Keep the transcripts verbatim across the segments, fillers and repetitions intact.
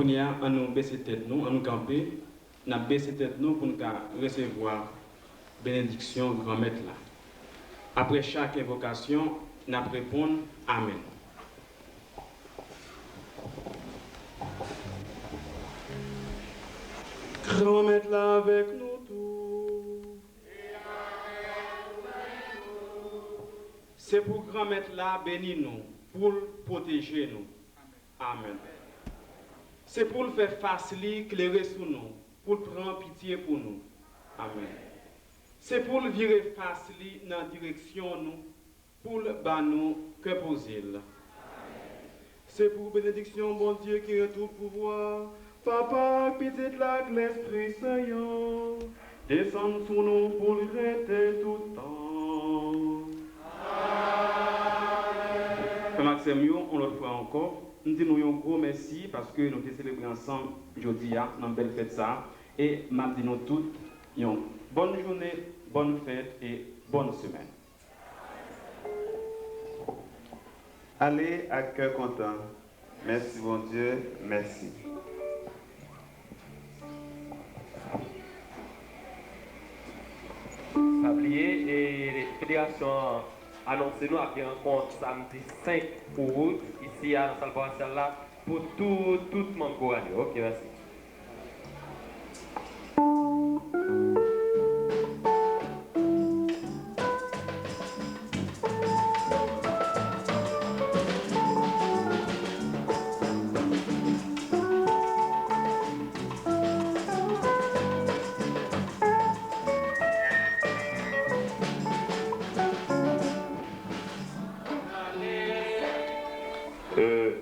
Kounye a, ann nou bese tèt nou, ann nou kanpe, n ap bese tèt nou pou n ka resevwa benediksyon Granmèt la. Apre chak envokasyon, n ap reponn, Amèn. Granmèt la avèk nou tou. Se pou Granmèt la beni nou, pou l pwoteje nou. Amèn. Se pou l fè fas li klere sou nou, pou l pran pitye pou nou. Amèn. Se pou l vire fas li nan direksyon nou, pou l ba nou kè poze l. Se pou benediksyon Bondye ki gen tout pouvwa, Papa ak Pitit la ak Lespri Sen yo, desann sou nou pou l rete tout tan. Frè m ak sè m yo, yon lòt fwa ankò, m di nou yon gwo mèsi paske nou te selebre ansanm jodi a nan bèl fèt sa a. E m ap di nou tout yon bòn jounen, bòn fèt e bòn semèn. Ale ak kè kontan. Mèsi Bondye, mèsi. Pa bliye, e, federasyon an anonse nou ap gen rankont samdi senk out isi a nan sal pawasyal la pou tout, tout manm koral yo. Oke, mèsi. Euh,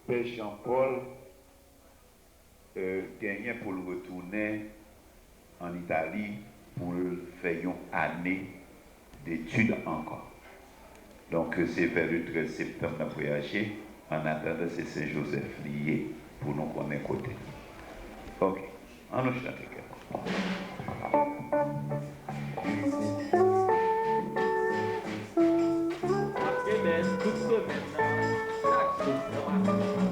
Pè Jean Paul, euh, genyen pou l retounen ann Itali pou l fè yon ane detid ankò. Donk, se vè le trèz septanm n ap vwayaje. Annatandan, se Sen Jozèf li ye pou nou konnen kote l. Oke. Ann nou chante kè. N ap gen mès tout semèn nan, chak jou nan maten.